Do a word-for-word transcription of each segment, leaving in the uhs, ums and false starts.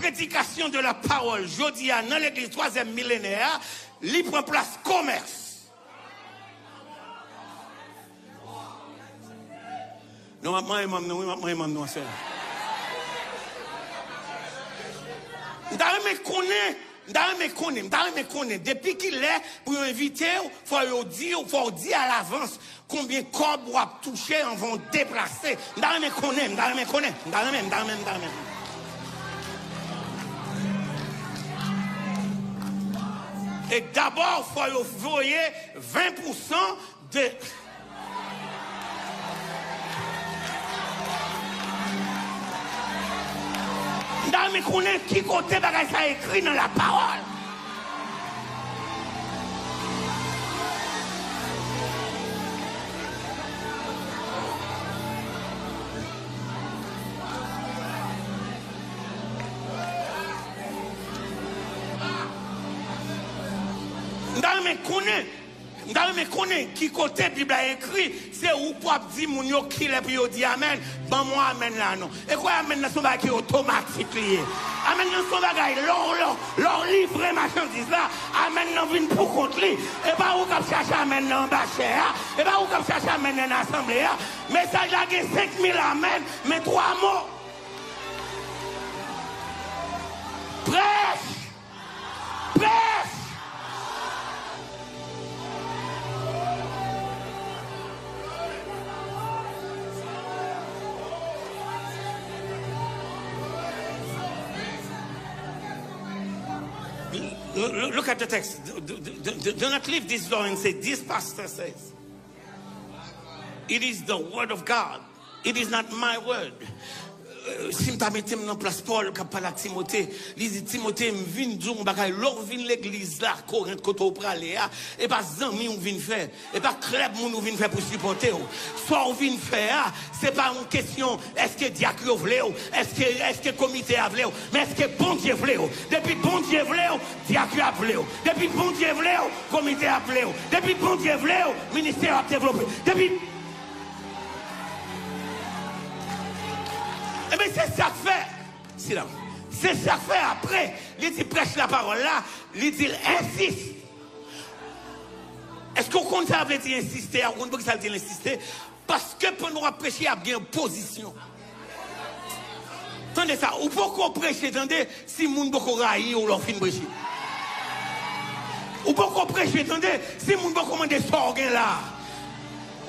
Predikasyon de la pawòl jodi a nan legliz twazyèm milenè a, li pran plas komès. Non, m ap manyen manm nou, wi, m ap manyen manm nou aswè. M ta renmen konnen, m ta renmen konnen, m ta renmen konnen, depi kilè pou yo envite w, fò yo di w, fò w di alavans konbyen kòb w ap touche anvan w deplase. M ta renmen konnen, m ta renmen konnen, m ta renmen, m ta renmen, m ta renmen. E dabò, fò yo voye ven pousan de. M ta renmen konnen ki kote bagay sa ekri nan lapawòl. M ta renmen konnen. M ta renmen konnen ki kote Bib la ekri, se ou k ap di moun yo kilè pou yo di amèn. Ban m yon amèn la non. E kwè amèn nan se yon bagay ki otomatik li ye. Amèn nan se yon bagay, lè w, lè w, lè w livre machandiz la, amèn nan vin pou kont li. E pa ou k ap chache amèn nan anba chè a. E pa ou k ap chache amèn nan asanble a. Mesaj la gen senk mil amèn, men twa mo. Prèch! Prèch! L-, l-, look at the text. Do, do, do, do, do not leave this door and say, "This pastor says." It is the word of God. It is not my word. Euh, si m ta mete m nan plas Pòl k ap pale ak Timote, li di, "Timote, m vin di w yon bagay, lè w vin legliz la, Korent, kote w prale a, e pa zanmi w vin fè, e pa klèb moun ou vin fè pou sipòte w. Sa w vin fè a, se pa yon kesyon èske dyak yo vle w, èske, èske komite a vle w, men èske Bondye vle w. Depi Bondye vle w, dyak yo ap vle w. Depi Bondye vle w, komite a ap vle w. Depi Bondye vle w, ministè yo ap devlope. Depi" Ebyen, se sa k fè, sit down. Se sa k fè apre, li di prèch lapawòl la, li di l ensiste. Èske w konn sa vle di ensiste a? Ou konn poukisa l di l ensiste? Paske pandan w ap preche, ap gen opozisyon. Tande sa, ou poko preche, tande, si moun poko rayi w lè w fin preche. Ou poko preche, tande, si moun poko mande sa w gen la.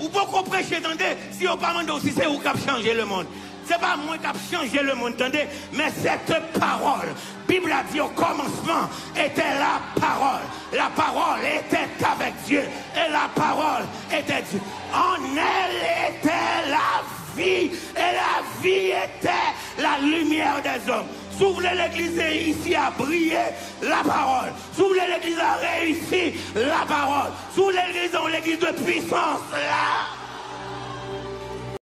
Ou poko preche, tande, si yo pa mande w si se ou k ap chanje lemonn. Se pa mwen k ap chanje lemonn, tande, mais cette parole. Bib la di, au commencement était la parole. La parole était avec Dieu. Et la parole était Dieu. En elle était la vie. Et la vie était la lumière des hommes. Si w vle legliz isi a briye, lapawòl. Si w vle legliz la reyisi, lapawòl. Si w vle legliz la yon legliz de pwisans, la